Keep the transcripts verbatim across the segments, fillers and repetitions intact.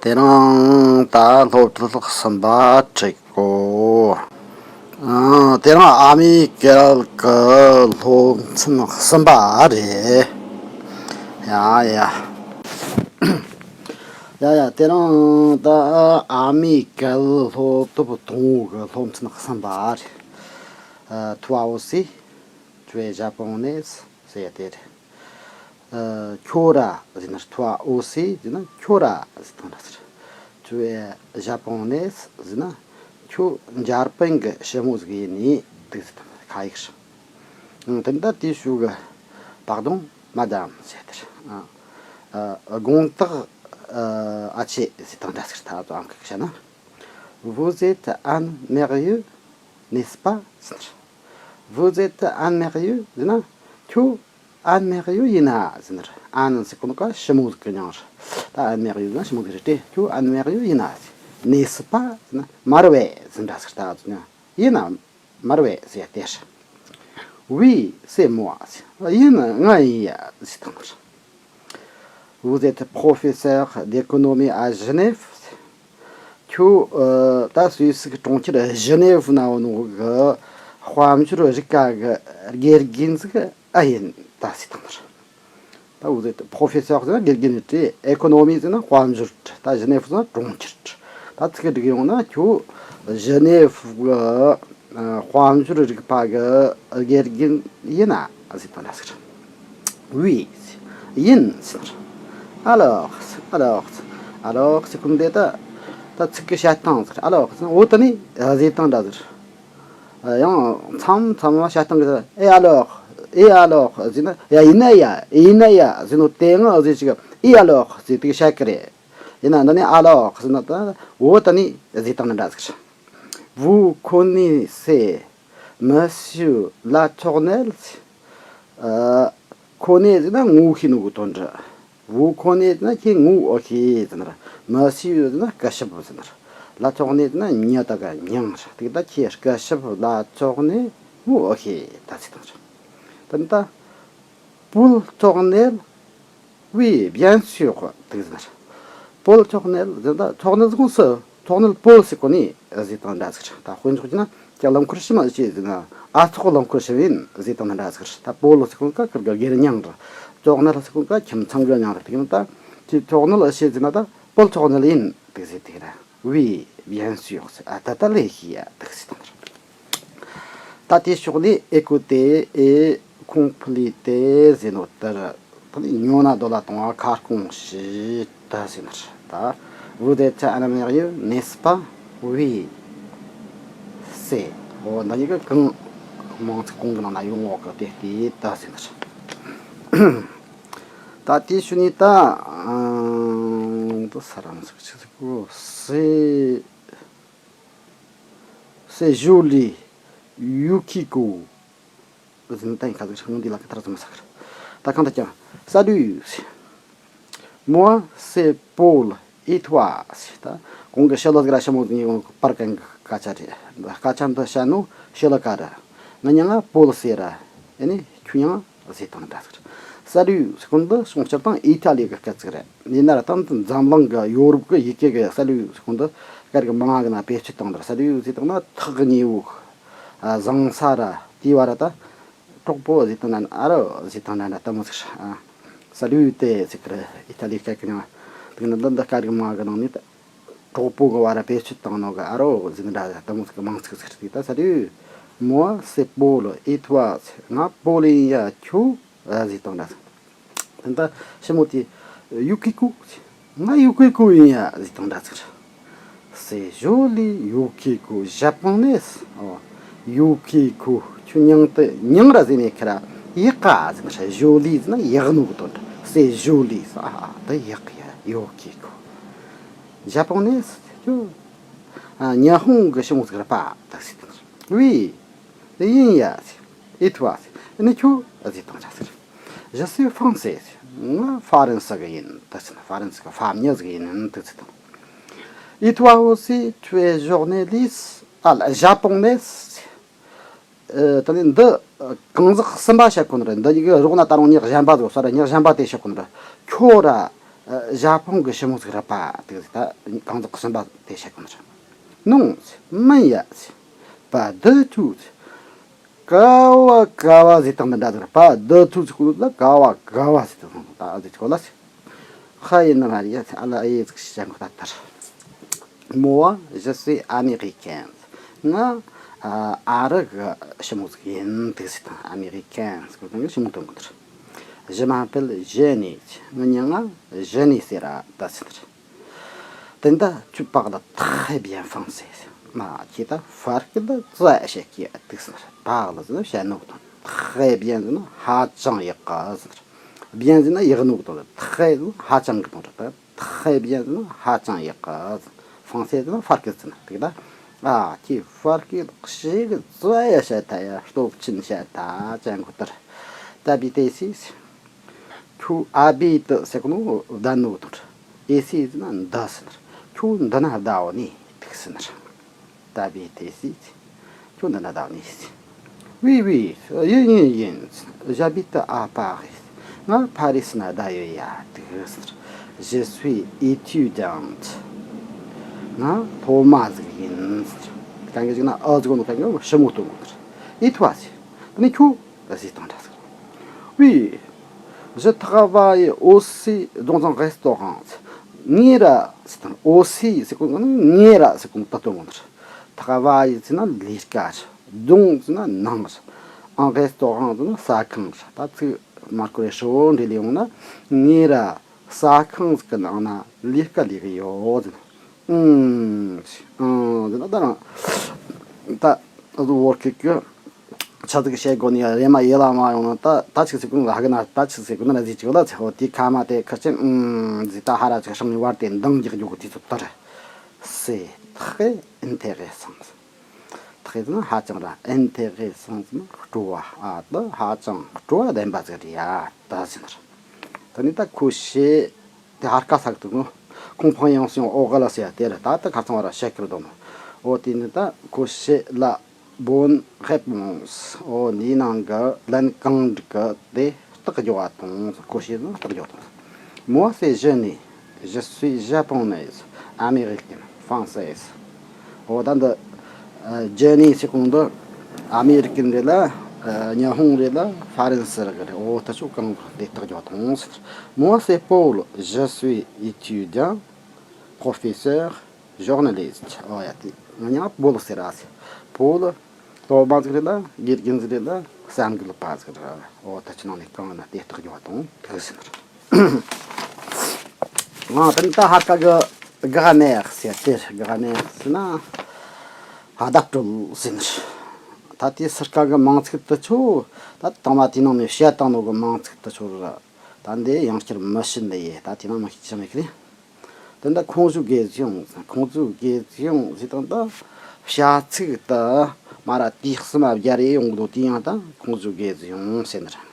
དེ་རིང་ད་སློབ་ཚན་གསུམ་པ་ཁྲིད་གོ། ཨ། དེ་རིང་ཨ་མི་གལ་གི་སློབ་ཚན་གསུམ་པ་རེད། ཡ་ཡ། ཡ་ཡ། དེ་རིང་ད་ཨ་མི་གལ་སློབ་དེབ་དང་པོ་གི་སློབ་ཚན་གསུམ་པ་རེད། ཨ། Toi aussi, tu es japonaise ཟེར་ཡ་དེ་རེད། ཨ། ཁྱོད་ར་ཟེར་ན། Toi aussi ཟེར་ན་ཁྱོད་ར་ཟེར་སྟངས་ར་ཟེར། Tu es japonaise ཟེར་ན་ཁྱོད་འཇར་པན་གྱི་ཞི་མོ་ཟིག་ཡིན་ནི་འདུག་ཟེར་སྟངས། ཁ་ཡིག་རེད། ཨང་། དེ་འདྲ་དེའི་ཤུགས་གི། Pardon, madame ཟེར་དེ་རེད། ཨ། ཨ། དགོངས་དག་ཨ་ཅེ་ཟེར་སྟངས་འདྲ་ཟིག་རེད། ད་ཨ་ཙོ་ཨང་ཁུག་བཤད་ན། Vous êtes un merveilleux, n'est-ce pas ཟེར་ན། Vous êtes un merveilleux ཟེར་ན་ཁྱོད་un merveilleux ཡིན་ན་ཟེར་ན། Un ཟེར་གོ་ནོ་ག་ཞི་མོ་ཟིག་གི་མྱིང་རེད། ད་un merveilleux ཟེར་ན་ཞི་མོ་ཟིག་རེད་དེ། ཁྱོད་un merveilleux ཡིན་ན་ཟེར། N'est-ce pas ཟེར་ན་མ་རེད་པས་ཟེར་འདྲ་ཟིག་རེད། ད་ཨ་ཙོ་ཡིན་ན་མ་རེད་པས་ཟེར་ཡ་དེ་རེད། Oui, c'est moi ཟེར། ཡིན། ང་ཡིན་ཡ་ཟེར་སྟངས་རེད། Vous êtes professeur d'économie à Genève. ཁྱོད་ཨ་ད་སུད་སི་གི་གྲོང་ཁྱེར་ཇི་ནེ་ཝ་ན་ཡོད་ནོ་གི་དཔལ་འབྱོར་རིག་པ་གི་དགེ་རྒན་ཟིག་ཨེ་ཡིན་ད་ཟེར་སྟངས་རེད། ད་Vous êtes professeur ཟེར་ན་དགེ་རྒན་རེད། Économie ཟེར་ན་དཔལ་འབྱོར་རེད། ད་ཇི་ནེ་ཝ་ཟེར་ན་གྲོང་ཁྱེར་རེད། ད་ཚིག་སྒྲིག་ཡོང་ན་ཁྱོད་ཇི་ནེ་ཝ་གི་ཨ་དཔལ་འབྱོར་རིག་པ་གི་དགེ་རྒན་ཡིན་ན་ཟེར་སྟངས་འདྲ་ཟིག་རེད། Oui ཡིན་ཟེར། Alors alors alors ཟེར་གོ་ནོ་དེ་ད་ད་ཚིག་གི་བཤད་སྟངས་ཟིག་རེད། Alors ཟེར་ན་འོ་ད་ནི་ཟེར་སྟངས་འདྲ་ཟིག་རེད། ཡང་མཚམས་མཚམས་ལ་བཤད་སྟངས་གི་Et alors et alors ཟེར་ན། ཡ་ཡིན་ན་ཡ་ཡིན་ན་ཡ་ཟེར་ནོ་དེ་ང་ཟེར་ཅིག Et alors ཟེར་དེ་བཤད་གི་རེད། ཡིན་ན་འདི་ནས་alors ཟེར་ན་ད་འོ་ད་ནི་ཟེར་སྟངས་འདྲ་ཟིག་རེད། Vous connaissez Monsieur Latournelle? ཨ། connais ཟེར་ན་ངོ་ཤེས་ནོ་གི་དོན་རེད། Vous connaissez ཟེར་ན་ཁྱེད་ངོ་ཨེ་ཤེས་ཟེར་ན་རེད། Monsieur ཟེར་ན་སྐུ་ཞབས་ཟེར་ན་རེད། Latournelle ཟེར་ན་མྱི་དག་གི་མྱིང་རེད། དེ་ད་ཁྱེད་སྐུ་ཞབས་Latournelle ངོ་ཨེ་ཤེས་ད་ཟེར་སྟངས་རེད། དེ་ནས་ད། Paul Tournelle? Oui, bien sûr དེ་ཟེར་ན་རེད། Paul Tournelle ཟེར་ན་ད་Tournelle ཟེར་གོ་ནོ་སུ། Tournelle Paul ཟེར་གོ་ནི་ཟེར་སྟངས་འདྲ་ཟིག་རེད། ད་དཔེ་འཇོག་བྱས་ན་ཁྱེད་རླངས་འཁོར་ཕྱི་མ་ཨེ་ཤེས་ཟེར་ན། ཨ་ཚོགས་རླངས་འཁོར་ཕྱི་མ་ཡིན་ཟེར་སྟངས་འདྲ་ཟིག་རེད། ད་Paul ཟེར་གོ་ནོ་ད་ཁིར་གི་སྒེར་མྱིང་རེད། Tournelle ཟེར་གོ་ནོ་ད་ཁྱིམ་ཚང་གི་མྱིང་རེད། དེ་ཡིན་ད་ཁྱེད་Tournelle ཨེ་ཤེས་ཟེར་ན་ད་Paul Tournelle ཡིན་དེ་ཟེར་དེ་རེད། Oui, bien sûr ཟེར། ཨ་ད་ད་ལས་ཤེས་ཡ་དེ་ཟེར་སྟངས་རེད། ད་དེའི་ཕྱོགས་ནས་écoutez et complétez ཟེར་ནོ་ལྟར། ད་ནི་ཉོ་ན་རྡོ་ལ་གཏོང་བ་ཁ་སྐོང་ཞིག་ད་ཟེར་ནོ་རེད། ད། Vous êtes un merveilleux, n'est-ce pas? Oui, c'est འོ་འདི་གཉིས་ཀ་གང་མིང་ཚིག་གང་གི་ནང་ན་ཡོང་ངོ་གི་དེ་ལྟས་ད་ཟེར་ནོ་རེད། ད་དེའི་ཕྱོགས་ནས་ད། ཨང་། འདི་ས་རང་ཟིག་ཆི་ཟིག་གོ། C'est C'est joli, Yukiko ཟེར་ནས་ད་ཡིན་ཁ་ཟིག་རེད། འདི་ལ་ཁ་ཐར་ཙམ་ཟ་གི་རེད། ད་གང་ལྟར་ཀྱང་། Salut, moi c'est Paul, et toi? ཟེར། ད་གོང་གི་ཕྱི་ལོ་ཟིག་ར་ཕྱི་མོ་ཟིག་གི་གོང་གི་པར་གན་གི་སྐད་ཆ་རེད། སྐད་ཆ་འདི་བཤད་ནོ་ཕྱི་ལོ་ཀ་རེད། ང་མྱིང་ང་Paul ཟེར་ར། ཨེ་ནི་ཁྱོད་མྱིང་ང་ཟེར་སྟངས་འདྲ་ཟིག་རེད། Salut ཟེར་གོ་ནོ་འདི་སྲུང་སྐྱོབ་དང་ཨི་ཐ་ལི་གི་སྐད་ཅིག་རེད། ཡིན་ན་ར་ད་འདི་འཛམ་གླིང་གི་ཡོ་རོབ་གི་ཡི་གེ་གི་Salut ཟེར་གོ་ནོ་འདི་སྐད་རིགས་མང་ང་གི་ནང་བེད་སྤྱོད་བཏང་འདུག Salut ཟེར་བཏང་ན་ཐག་གི་ཉེ་བོ་གི་ཨ་བཟང་ས་ར་དེའི་བར་ར་ད་གྲོགས་པོ་ཟེར་བཏང་ན་ཨ་རོ་ཟེར་བཏང་ན་འདྲ་ལྟ་མོ་ཟིག་རེད། ཨ། Salute ཟེར་གི་རེད། ཨི་ཐ་ལི་སྐད་གི་ནང་། དེ་ནི་འདི་འདི་སྐད་རིགས་མང་ང་གི་ནང་ནས་ད། གྲོགས་པོ་གི་བར་བེད་སྤྱོད་བཏང་ནོ་གི་ཨ་རོ་ཟིག་འདྲ་ལྟ་མོ་ཟིག་གི་མིང་ཚིག་ཟིག་རེད། ད་Salut, moi c'est Paul, et toi? ཟེར། ང་པོལ་ཡིན་ཡ། ཁྱོད་ཨ་ཟེར་བཏང་འདྲ་ཟིག་དེ་ད་ཕྱི་མོ་དེ་Yukiko ཟེར། ང་Yukiko ཡིན་ཡ་ཟེར་བཏང་འདྲ་ཟིག་རེད། C'est joli, Yukiko japonaise. ཨོ། Yukiko ཁྱོད་མྱིང་དེ་མྱིང་ར་ཟེར་ནས་ཁ་ར་ཡག་ག་ཟེར་ན། Joli ཟེར་ན་ཡག་ནོ་གི་དོན་རེད། C'est joli ཟེར། ཨ་ཨ་ད་ཡག་གི་ཡ། Yukiko japonaise ཁྱོད། ཨ། ཉི་ཧོང་གི་ཕྱི་མོ་ཟིག་རེད་པ། ད་ཟེར་དང་། Oui, ཡིན་ཡ་ཟེར། Et toi ཟེར། ཨ་ནི་ཁྱོད་ཟེར་དང་འདྲ་ཟེར། Je suis français ཟེར། ང་ཧྥ་རན་སི་གི་ཡིན། ད་ཟེར་ན་ཧྥ་རན་སི་གི་ཕམ་ཉི་ཟིག་ཡིན་ད་ཟེར་དང་། Et toi aussi, tu es journaliste, ཨ་ལ། japonaise ཟེར། ཨ། ད་ནི་འདི་གང་ཟག་གསུམ་པ་བཤད་གོ་ནི་རེད། འདི་གཉིས་ཀྱི་རོགས་ན་ད་རུང་མྱི་གཞན་པ་ཟིག་ཡོད་ས་རེད། མྱི་གཞན་པ་དེ་བཤད་གོ་ནི་རེད། ཁྱོད་ར། ཨ། ཞ་པོན་གི་ཞི་མོ་ཟིག་རེད་པ། དེ་ད་གང་ཟག་གསུམ་པ་དེ་བཤད་གོ་ནི་རེད། Non, མིན་ཡ། Pas du tout. ག་བ་ག་བ་ཟེར་སྟངས་འདི་འདྲ་ཟིག་རེད། Pas du tout ཟེར་གོ་ནོ་ད་ག་བ་ག་བ་ཟེར་སྟངས་ད་ཨ་ཟེར་གོ་ལ་ཟེར། ཧ་ཡིན་ན་མ་རེད་ཡ། ཨ་ལ་ཨེ་ཟིག་བཤད་གོ་ད་ལྟར། Moi, je suis américaine. ང་ཨ་ཨ་རི་གི་ཞི་མོ་ཟིག་ཡིན། དེ་ཟེར་སྟངས། Américaine ཟེར་གོ་ནོ་ཞི་མོ་སྟོན་གོ་ནི་རེད། Je m'appelle Jenny. ངའི་མྱིང་ང་ཞི་ནི་ཟེར་ར་ད་ཟེར་ནི་རེད། དེ་ད་ཁྱོད་parles très bien français. མ་ཁྱེད་ད་ཧྥ་ར་གི་ད་ཙ་ཡ་བཤད་ཀྱི་འདུག་ཟེར་ནི་རེད། Parles ཟེར་ན་བཤད་ནོ་དང་། Très bien ཟེར་ན་ཧ་ཅང་ཡག་གི་ཟེར་ནི་རེད། Bien ཟེར་ན་ཡག་ནོ་གི་དོན་རེད། Très ཟེར་ན་ཧ་ཅང་གི་དོན་རེད། ད་Très bien ཟེར་ན་ཧ་ཅང་ཡག་གི། Français ཟེར་ན་ཧྥ་ར་གི་ཟེར་ནི་རེད། དེ་ད་ཨ་ཁྱེད་ཧྥ་ར་གི་ཞེ་གི་ཙ་ཡ་བཤད་ཐལ་ཡ། སྟོབས་ཆེན་བཤད་ཐལ་ཅན་གོ་ལྟར། T'habites ici? ཁྱོད་ཨ་བི་ཏི་ཟེར་གོ་ནོ་བསྡད་ནོ་དང་། Ici ཟེར་ན་འདི་ཟེར་ནི་རེད། ཁྱོད་འདི་ན་བསྡད་ནི་འདུག་ཟེར་ནི་རེད། T'habites ici? ཁྱོད་འདི་ན་བསྡད་ནི། Oui, oui, ཡིན་ཡིན་ཡིན། J'habite à Paris. ང་ཕ་རི་སི་ན་བསྡད་ཡོད་ཡ། འདུག་ཟེར་ནི་རེད། Je suis étudiante. ང་སློབ་མ་ཟིག་ཡིན་ཟེར་ནི་རེད། གན་གི་ཟིག་ན་ཨ་ཟེར་གོ་ནོ་གན་གི་ཞི་མོ་སྟོན་གོ་ནི་རེད། Et toi ཟེར། དེ་ནས་ཁྱོད། ཟེར་སྟངས་འདྲ་ཟིག Oui, je travaille aussi dans un restaurant. ངས་ར་ཟེར་སྟངས། Aussi ཟེར་གོ་ནི་ངས་ར་ཟེར་གོ་ནི་ད་སྟོན་གོ་ནི་རེད། Travaille ཟེར་ན་ལས་ཀ་རེད། Dans ཟེར་ན་ནང་རེད། Un restaurant ཟེར་ན་ཟ་ཁང་རེད། ད་ཚིག་མར་ཁོ་རེ་ཧྲིལ་བོ་འདྲེས་ལས་ཡོང་ན། ངས་ར་ཟ་ཁང་ཟིག་གི་ནང་ན་ལས་ཀ་ལས་གི་ཡོད་ཟེར། ཨུམ། ཨུམ་ཟེར་ན་ད་རང་ད་ཨ་ཟུ་བོར་ཁི་ཁི་ཆ་ཟིག་བཤད་དགོས་ནི་ཡ། རེ་མ་ཡེ་ལ་མ་ཡོང་ན་ད་ད་ཅིག་ཟེར་གོ་ནི་ཧ་གི་ན། ད་ཅིག་ཟེར་གོ་ནི་ར་ཟིག་ཅིག་ལ་ཚེ་ཧོ་དེ་ཁ་མ་དེ་ཁར་ཅན་ཨུམ་ཟེར། ད་ཧ་ར་ཅིག་སྲང་ནི་བར་དེ་འདང་རྒྱག་རྒྱུ་གི་དུས་ཚོད་དར། C'est très intéressant. Très ཟེར་ན་ཧ་ཅང་ར། Intéressant ཟེར་ན་སྤྲོ་བ། ཨ་ད་ཧ་ཅང་སྤྲོ་བ་ལྡན་པ་ཟིག་རེད་ཡ། ད་ཟེར་ནི་རེད། ད་ནི་ད་ཁོ་ཤེས། དེ་ཧར་ཀ་ས་གི་འདུག་ནོ། Compréhension orale ཟེར་ཡ་དེ་རེད། ད་ད་ཁ་ཚང་བ་ར་བཤད་ཀྱི་རེད་དོ་ནོ། འོ་དེ་ནི་ད་ཁོ་ཤེས་ལ་bonne réponse. འོ་འདིའི་ནང་གི་ལན་གང་འགྲིག་གི་དེ་རྟགས་སྦྱོར་བ་དང་། ཁོ་ཤེས་ནི་རྟགས་སྦྱོར་དང་། Moi c'est Jenny. Je suis japonaise, américaine, française. འོ་ད་འདི་ཨ་ཇེ་ནི་ཟེར་གོ་ནོ་འདི་ཨ་མེ་རི་ཀན་རེད་ལ། ཨ་ཉི་ཧོང་རེད་ལ། ཧྥ་རན་སི་རེད། འོ་ད་ཆོ་གང་དེ་རྟགས་སྦྱོར་དང་ཟེར། Moi c'est Paul, je suis étudiant, professeur, journaliste. འོ་ཡ་དེ་ང་མྱིང་པོལ་ཟེར་ར་ཟེར། པོལ་སློབ་མ་ཟིག་རེད་ལ། དགེ་རྒན་ཟིག་རེད་ལ། གསར་འགོད་པ་ཟིག་རེད། འོ་ད་ཆོ་ནང་ནས་གང་ན་དེ་རྟགས་སྦྱོར་དང་དེ་ཟེར་ནི་རེད། ང་དེ་ནི་ད་ཧ་ཀ་གི་ག་མེ་ཟེར་དེ། ག་མེ་ཟེར་ན་ཧ་བརྡ་སྤྲོད་ཟེར་ནི་རེད། ད་དེ་སི་ཀ་གི་མིང་ཚིག་དེ་ཆོ་ད་དང་མ་དེ་ནང་ནས་བཤད་བཏང་ནོ་གི་མིང་ཚིག་དེ་ཆོ་ར། ད་འདི་ཡང་བསྐྱར་མི་བཤད་ནི་ཡེ། ད་དེ་ནང་མི་ཤེས་ཅི་མེད་གི་རེད། དེ་འདྲ་ཁོང་ཚོའི་དགེ་སྦྱོང་། ཁོང་ཚོའི་དགེ་སྦྱོང་ཟེར་སྟངས་ད་བྱ་ཚིག་ད་མ་ར་དུས་གསུམ་སྦྱར་ཡེ་ཡོང་གི་འདུག་དེ་ཡང་ད་ཁོང་ཚོའི་དགེ་སྦྱོང་ཟེར་ནི་རེད།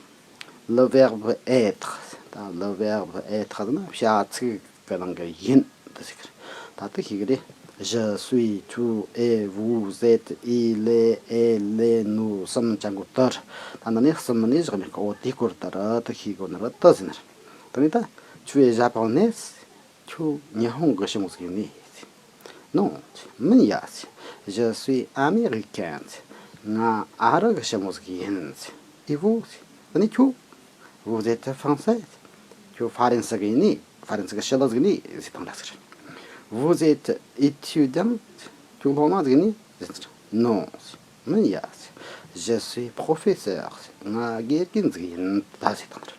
Le verbe être. ད་le verbe être ཟེར་ན་བྱ་ཚིག་གི་ནང་གི་ཡིན་དེ་ཟེར་གི་རེད། ད་དེ་ཤེས་གི་རེད། Je suis, tu es, vous êtes, il est, elle est, nous sommes ཅན་གོ་དར། ད་འདི་ནས་གསུམ་ནས་བཞག་མེད་གི། འོ་དེ་སྐོར་ད་ར་དེ་ཤེས་དགོས་ནི་ར་དེ་ཟེར་ནི་རེད། དེ་ནས་ད་Tu es japonaise? ཁྱོད་ཉི་ཧོང་གི་ཞི་མོ་ཟིག་ཡིན་ནི། Non, མིན་ཡ། Je suis américaine. ང་ཨ་རི་གི་ཞི་མོ་ཟིག་ཡིན། Et vous? དེ་ནས་ཁྱོད། Vous êtes française? ཁྱོད་ཧྥ་རན་སི་གི་ཡིན་ནི། ཧྥ་རན་སི་གི་ཞི་ལི་ཟིག་ཡིན་ནི་ཟེར་སྟངས་འདྲ་ཟིག་རེད། Vous êtes étudiante? ཁྱོད་སློབ་མ་ཟིག་ཡིན་ནི་ཟེར། Non, མིན་ཡ། Je suis professeur. ང་དགེ་རྒན་ཟིག་ཡིན་ད་ཟེར་སྟངས་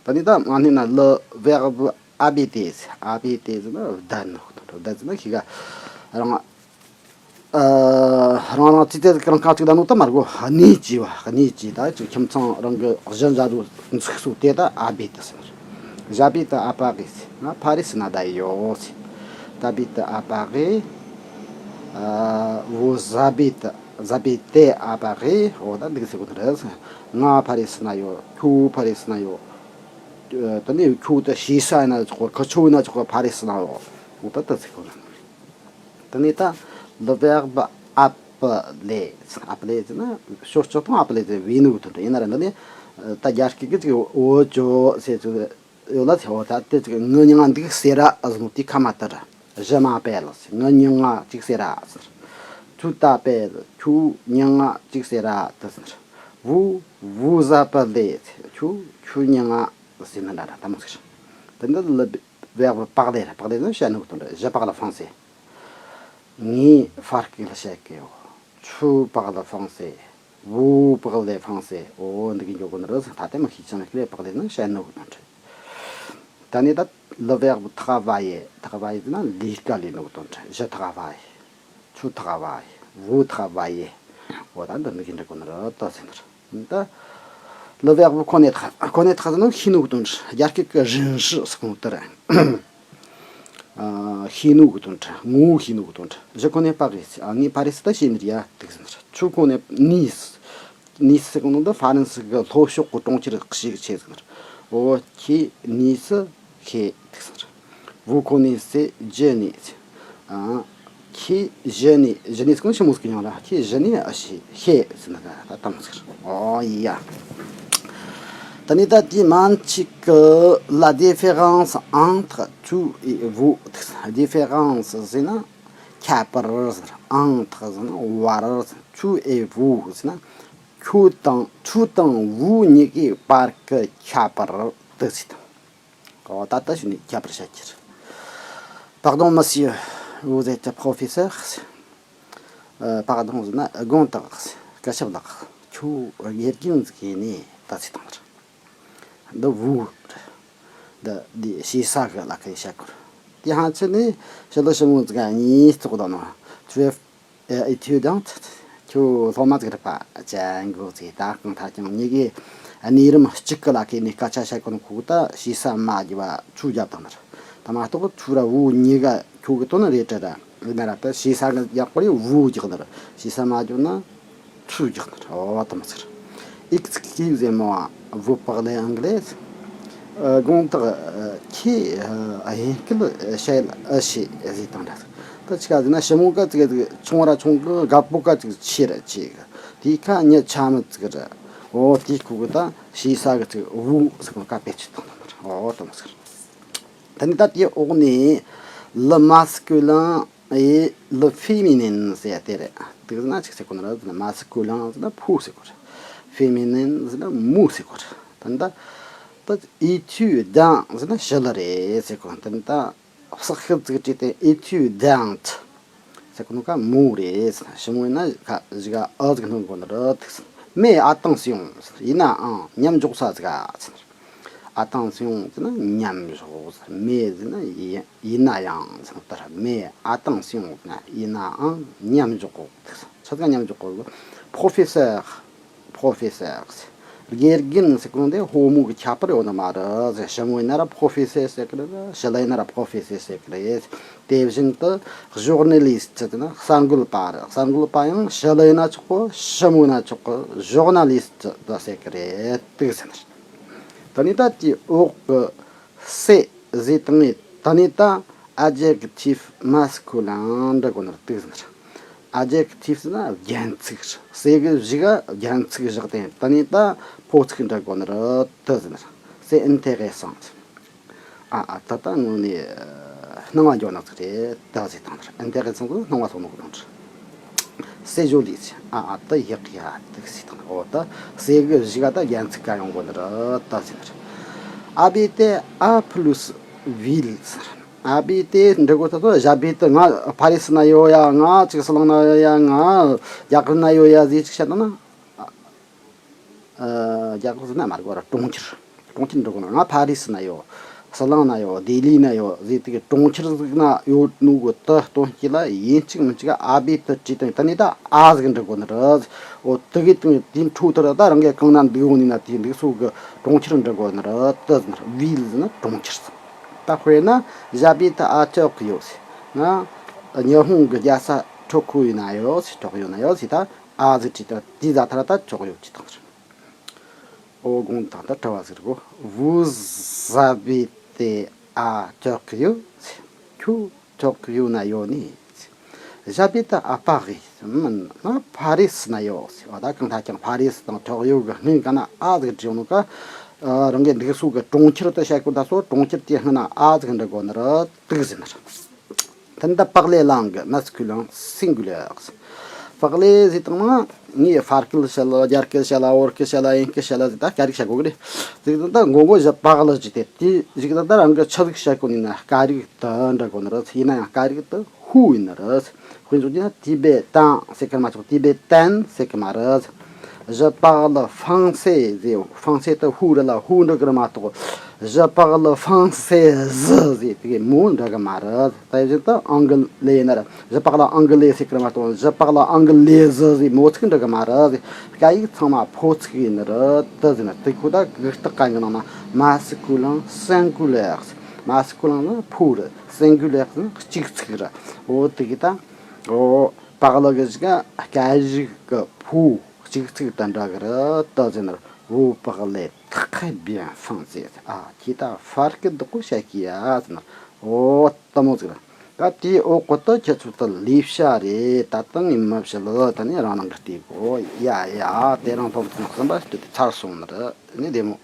རེད། ད་ནི་ད་ང་ནི་ན་le verbe habiter། Habiter ཟེར་ན་བསྡད་ནོ། བསྡད་ཟེར་ན་ཤི་ག་རང་ཨ་རང་རང་ཚིག་དེ་རང་ཁ་ཅིག་བསྡད་ནོ་ད་མ་རྒོ། གནས་ཀྱི་བ། གནས་ཀྱི་ད་ཅིག་ཁྱིམ་ཚང་རང་གི་གཞི་བཞག་འཛུགས་འཛུགས་སུ་དེ་ད་habiter ཟེར། J'habite à Paris. ང་ཕ་རི་སི་ན་བསྡད་ཡོད། T'habites à Paris. ཨ་vous habitez, vous habitez à Paris. འོ་ད་འདི་ཟེར་གོ་ནི་རེད། ང་ཕ་རི་སི་ན་ཡོད། ཁྱོད་ཕ་རི་སི་ན་ཡོད། ཨ་དེ་ནས་ཁྱོད་ད་ཤེས་ས་ཡིན་ན་ཆོག་གི། ཁི་ཆོ་ཡིན་ན་ཆོག་གི། ཕ་རི་སི་ན་ཡོད། འོ་ད་ད་ཟེར་གོ་ནི། དེ་ནས་ད་le verbe appeler. Appeler ཟེར་ན་ཞོ་སྤྱོད་སྟངས། appeler ཟེར་བོས་ནོ་དོན་དུ་ཡིན་ན་ར། འདི་ནི་ད་རྒྱ་སྐད་ཀྱི་ཅིག་འོ་ཅོ་ཟེར་ཚུལ། ཡོད་ལ་ཚེ་འོ་ད་དེ་ཅིག་ངུ་མྱང་ང་འདུག་ཟེར་ར་ཨ་ཟུང་དེ་ཁ་མ་ཏར་ར་ཞི་མ་པེ་ལ་ཟེར། ངུ་མྱང་ང་ཅིག་ཟེར་ར་ཟེར། ཁྱོད་ད་པེ་ལ་ཁྱོད་མྱང་ང་ཅིག་ཟེར་ར་དེ་ཟེར། བུ་བུ་ཟ་པ་ལེ་ཟེར། ཁྱོད་ཁྱོད་མྱང་ང་ཟེར་ན་འདྲ་ར་ད་མོ་ཟེར། དེ་འདི་ལ་བེག་བུ་པག་ལེ་ར། པག་ལེ་ཟེར་བཤད་ནོ་གི་དོན་རེད། ཞི་པག་ལ་ཧྥང་སེ། ངས་ཧྥ་ར་གི་ལ་བཤད་གི་ཡོད། ཁྱོད་པག་ལ་ཧྥང་སེ། བུ་པག་ལེ་ཧྥང་སེ། འོ་འདི་གི་འཇོག་གོ་ནི་རེད་ཟེར། ད་ལྟ་མི་ཤེས་ཅང་ཤེས་པག་ལེ་ནི་བཤད་ནོ་གི་དོན་རེད། ད་ནི་ད་ལ་བེག་བུ་ཐག་བ་ཡེ། ཐག་བ་ཡེ་ཟེར་ན་ལས་ཀ་ལས་ནོ་གི་དོན་རེད། ཞི་ཐག་བ་ཡེ། ཁྱོད་ཐག་བ་ཡེ། བུ་ཐག་བ་ཡེ། འོ་ད་འདི་འདི་གི་འཇོག་གོ་ནི་རེད་ད་ཟེར་ནི་རེད། ད་ལ་བེག་བུ་ཁོ་ནེ་ཐག་ཁོ་ནེ་ཐག་ཟེར་ན་ཤེས་ནོ་གི་དོན་རེད། རྒྱ་སྐད་ཀྱི་རིན་ཧྲི་ཟེར་གོ་ནོ་དེ་རེད། ཨ། ཤེས་ནོ་གི་དོན་རེད། ངོ་བོ་ཤེས་ནོ་གི་དོན་རེད། ཞི་ཁོ་ནེ་པག་ཡེ་ཟེར། ཨ། ངས་ཕ་རི་སི་ད་ཤེས་ནི་རེད་ཡ་དེ་གི་ཟེར་ནི་རེད། ཁྱོད་ཁོ་ནེ་ནིས། ནིས་ཟེར་གོ་ནོ་འདི་ཧྥ་རན་སི་གི་ལྷོ་ཕྱོགས་གི་གྲོང་ཁྱེར་ཞིག་ཆེ་ཟེར་ནི་རེད། འོ་ཁྱེད་ནིས་ཤེ་དེ་གི་ཟེར་ནི་རེད། བུ་ཁོ་ནེ་ཟེར་ཇི་ནེ་ཟེར། ཨ། ཁྱེད་ཞི་ནེ། ཞི་ནེ་ཟེར་གོ་ནོ་ཞི་མོ་ཟེར་གི་ཡང་ར། ཁྱེད་ཞི་ནེ་ཨ་ཤེ་ཤེ་ཟེར་ན་ད་ད་མོ་ཟེར། ཨོ་ཡ། ད་ནི་ད་དེ་མན་ཆད་ཀྱི་la différence entre tu et vous། différence ཟེར་ན་ཁྱད་པར་ཟེར། entre ཟེར་ན་བར་ཟེར། tu et vous ཟེར་ན་ཁྱོད་དང་ཁྱོད་དང་བུ་གཉིས་ཀའི་བར་གྱི་ཁྱད་པར་དེ་ཟེར་དང་། ཨོ་ད་ལྟ་ཞུ་ནས་ཁྱད་པར་བཤད་རྒྱུ་རེད། Pardon, monsieur, vous êtes professeur? ཨ། pardon ཟེར་ན་དགོངས་དག་སྐུ་ཞབས་ལགས། ཁྱོད་དགེ་རྒན་ཟིག་ཡིན་ནི་ད་ཚེ་དང་རེད། འདི་བུ་རེད། འདི་འདི་ཞེ་ས་གི་ལ་ཁའི་བཤད་གོ་རེད། དེ་ཧང་ཆི་ནི་ཞི་ལི་ཞི་མོ་ཟིག་གཉིས་ཙོག་དང་ནོ། Tu es étudiante? ཁྱོད་སློབ་མ་ཟིག་རེད་པ། ཅན་གོ་ཟིག་ད་གང་ཐ་ཀྱང་གཉིས་ཀའི་གནས་རིམ་གཅིག་གི་ལ་ཁའི་ནས་སྐད་ཆ་བཤད་གོ་ནོ་ཁོ་ད་ཞེ་ས་མ་རྒྱུ་བ་ཆུ་རྒྱབ་དང་ནི་རེད། ད་མ་གཏོགས་ཆུ་ར་བུ་གཉིས་ཀ་ཁྱོད་གི་དོན་རེད་དྲ་ར། ཡིན་ན་ར་ད་ཞེ་ས་གི་ཡག་པོ་རེད། བུ་རྒྱག་ནི་རེད། ཞེ་ས་མ་རྒྱག་ན་ཆུ་རྒྱག་ནི་རེད། འོ་དེ་མོ་ཟེར། Excusez-moi, vous parlez anglais? ཨ། དགོངས་དག་ཁྱེད་ཨ་དབྱིན་སྐད་བཤད་ཨེ་ཤེས་ཟེར་དང་འདྲ། ད་ཅི་ག་ཟེར་ན་ཞི་མོ་ཀ་ཙིག་ཆུང་ར་ཆུང་གི། རྒད་པོ་ཀ་ཙིག་ཆེ་ར་ཆེ་གི། དེ་ཁ་མྱི་ཆ་མི་ཙིག་ར། འོ་དེ་ཁུ་གི་ད་ཞེ་ས་གི་ཙིག་བུ་ཟེར་གོ་ནོ་ཀ་བེད་སྤྱོད་བཏང་དང་འདྲ། འོ་དེ་མོ་ཟེར། ད་ནི་ད་དེའི་འོག་ནས་le masculin et le féminin ཟེར་ཡ་དེ་རེད། དེ་ཟེར་ན་ཅིག་ཟེར་གོ་ནི་རེད་ཟེར་ན། masculin ཟེར་ན་ཕོ་ཟེར་གོ་རེད། féminin ཟེར་ན་མོ་ཟེར་གོ་རེད། ད་ནི་ད་ད་étudiant ཟེར་ན་ཞི་ལི་རེད་ཟེར་གོ། ད་ནི་ད་གསལ་ཤོས་ཅིག་བྲིས་ཏེ་étudiante ཟེར་གོ་ནོ་ཀ་མོ་རེད་ཟེར་ན། ཞི་མོ་ཡིན་ན་ཁ་ཞི་ག་ཨ་ཟིག་སྣོན་གོ་ནི་རེད། དེ་ཟེར་ན། Mais attention ཟེར། ཡིན་ནའང་མཉམ་འཇོག་ས་ཟིག་ག་ཟེར་ན། Attention ཟེར་ན་མཉམ་འཇོག་ཟེར། Mais ཟེར་ན་ཡིན་ཡིན་ན་ཡང་ཟེར་ན་ལྟར། Mais attention ཟེར་ན་ཡིན་ནའང་མཉམ་འཇོག་གོ། ཆ་ཚང་མཉམ་འཇོག་གོ། Professeur, professeur ཟེར། དགེ་རྒན་ཟེར་གོ་ནོ་དེ་ཕོ་མོ་གི་ཁྱད་པར་ཡོད་ནི་མ་རེད་ཟེར། ཞི་མོ་ཡིན་ན་ར་professeur ཟེར་གི་རེད། ཞི་ལི་ཡིན་ན་ར་professeur ཟེར་གི་རེད། དེ་བཞིན་དུ་journaliste ཟེར་ན་གསར་འགོད་པ་རེད། གསར་འགོད་པ་ཡང་ཞི་ལི་ཡིན་ན་ཆོག་གི། ཞི་མོ་ཡིན་ན་ཆོག་གི། journaliste ཟེར་གི་རེད། དེ་ཟེར་ནི་རེད། ད་ནི་ད་དེའི་འོག་གི་c'est ཟེར་དང་ངས་ད་ནི་ད་adjectif masculin འདྲ་གོ་ནོ་དེ་ཟེར་ནི་རེད། adjectif ཟེར་ན་རྒྱན་ཚིག་རེད། c'est གི་གཞུག་ག་རྒྱན་ཚིག་བཞག་སྟེ་ད་ནི་ད་ཕོ་ཚིག་འདྲ་གོ་ནོ་རེད། དེ་ཟེར་ནི་རེད། C'est intéressant. ཨ་ཨ་ད་ལྟ་དངོས་གནས་སྣང་བ་འཇོག་ན་ཚིག་རེད་ད་ཟེར་དང་། intéressant ཟེར་སྣང་བ་སོགས་ནོ་གི་དོན་རེད། C'est joli ཟེར། ཨ་ཨ་ད་ཡག་ཡ་དེ་ཟེར་དང་། འོ་ད་c'est གི་གཞུག་ག་ད་རྒྱན་ཚིག་ག་ཡོང་གོ་ནི་རེད་ད་ཟེར་ནི་རེད། Habiter à plus ville ཟེར། Habiter འདྲ་གོ་ད་ཚོ། J'habite ང་ཕ་རི་སི་ན་ཡོད་ཡ། ང་ཅིག་ཟི་ལིང་ན་ཡོད་ཡ། ང་རྒྱ་གར་ན་ཡོད་ཡ་ཟེར་ཅིག་བཤད་དང་ན། ཨ། རྒྱ་གར་ཟེར་ན་མ་རེད་གོ་ར། གྲོང་ཁྱེར། གྲོང་ཁྱེར་འདྲ་གོ་ན། ང་ཕ་རི་སི་ན་ཡོད། ཟི་ལིང་ན་ཡོད། ལྡི་ལི་ན་ཡོད་ཟེར་དེ་གི་གྲོང་ཁྱེར་ཟིག་ན་ཡོད་ནོ་གི་དེ་སྟོན་རྒྱུ་ལ་ཡིན་གཅིག་མིན་གཅིག་habiter བྲིས་དང་། ད་ནི་ད་ཨ་ཟིག་འདྲ་གོ་ནི་རེད། འོ་དེ་གི་དེ་དེ་འཕྲོ་དེ་ར་ད་རང་གི་གང་ན་འདུག་ཡོང་ནི་ན་དེ་འདུག་སོ་གི་གྲོང་ཁྱེར་འདྲ་གོ་ནི་རེད། དེ་ཟེར་ན་ville ཟེར་ན་གྲོང་ཁྱེར་ཟེར། ད་དཔེར་ན་j'habite à Tokyo ཟེར། ང་ཉི་ཧོང་གི་རྒྱལ་ས་ཊོ་ཀིའོ་ན་ཡོད་ཟེར། ཊོ་ཀིའོ་ན་ཡོད་ཟེར། ད་ཨ་ཟིག་བྲིས་ད་དེ་ཟ་ཐ་ར་ད་ཅོག་ཡོད་ཅི་དང་ཟེར། ཨོ་དགོངས་དག་ད་གྲྭ་བ་ཟེར་གོ། Vous habitez à Tokyo ཟེར། ཁྱོད་ཊོ་ཀིའོ་ན་ཡོད་ནི་ཟེར། J'habite à Paris ཟེར། མིན་ང་ཕ་རི་སི་ན་ཡོད་ཟེར། འོ་ད་གང་ལྟར་ཀྱང་ཕ་རི་སི་དང་ཊོ་ཀིའོ་གི་སྔོན་ག་ན་ཨ་ཟིག་བྲིས་ཡོང་ནོ་ཀ་ཨ། རང་གི་འདུག་སའི་གི་གྲོང་ཁྱེར་དུ་བཤད་དགོས་ད་སོ། གྲོང་ཁྱེར་དེའི་སྔ་ན་ཨ་ཟིག་འབྲི་དགོས་ནི་རེད། དུག་ཟེར་ནི་རེད། དེ་འདི་པགས་ལེ་ལང་གི་མ་སི་ཁུ་ལང་སིང་གུ་ལེ་ཨག་པགས་ལེ་ཟེར་དང་ན། ངས་ཧྥ་སྐད་བཤད་ལ། རྒྱ་སྐད་བཤད་ལ། བོད་སྐད་བཤད་ལ། དབྱིན་སྐད་བཤད་ལ་ཟེར། ད་སྐད་རིགས་བཤད་དགོས་གི་རེད། ཟེར་དང་ད་མགོ་མགོ་བཞི་པགས་ལེ་ཟེར་དེ། དེ་ཟེར་དང་ད་རང་གི་ཆི་ཟིག་བཤད་དགོས་ནི་ན་སྐད་རིགས་དུ་འབྲི་དགོས་ནི་རེད། ཡིན་ན་ཡང་སྐད་རིགས་དུ་ཧུ་ཡིན་ནི་རེད། དཔེ་མཚོན་གྱི་ན་ཏི་བེ་ཏན་ཟེར་གི་མ་གཏོགས་ཏི་བེ་ཏན་ཟེར་གི་མ་རེད། བཞི་པགས་ལེ་ཧྥང་སེ་ཟེར། ཧྥང་སེ་དུ་ཧུ་རེད་ལ་ཧུ་འབྲི་གི་རེད་མ་གཏོགས། བཞི་པགས་ལེ་ཧྥང་སེ་ཟི་ཟེར་དེ་གི་མོ་འབྲི་གི་མ་རེད། དེ་བཞིན་དུ་ཨང་གི་ལེ་ཡིན་ན་ར། བཞི་པགས་ལེ་ཨང་གི་ལེ་ཟེར་གི་རེད་མ་གཏོགས། བཞི་པགས་ལེ་ཨང་གི་ལེ་ཟི་ཟེར་མོ་ཚིག་འབྲི་གི་མ་རེད། སྐད་ཡིག་ཚང་མ་ཕོ་ཚིག་ཡིན་ནི་རེད། དེ་ཟེར་ན་དེ་ཁོ་ད་གུག་རྟགས་གན་གི་ནང་ན་མ་སི་ཁུ་ལང་སེང་གུ་ལེ་ཨག་སི། མ་སི་ཁུ་ལང་ལ་ཕུ་རེད། སེང་གུ་ལེ་ཨག་སི་ནི་གཅིག་ཚིག་རེད། འོ་དེ་གི་ད། འོ། པགས་ལེ་གི་ཞིག་ག་སྐད་རིགས་གི་ཕུ་གཅིག་ཚིག་དང་འདྲ་གི་རེད། ད་ཟེར་ན་བོད་པགས་ལེ་ཐག་བེ་ཧྥང་ཟེར། ཨ། ཁྱེད་ད་ཧྥ་སྐད་བདག་པོ་བྱ་གི་ཡ་ཟེར་ན། འོ་ལྟ་མོ་ཟིག་རེད། ད་དེའི་འོག་གི་ད་ཁྱེད་ཚོ་ད་ལས་བྱ་རེད། ད་ད་ངས་མི་བྱེད་ལ། ད་ནི་རང་རང་གི་ལྟ་དགོས་ཡ་ཡ། དེ་རིང་སློབ་ཚན་གསུམ་པ་དེ་ཚར་སོང་ནི་རེད། ནི་བདེ་མོ།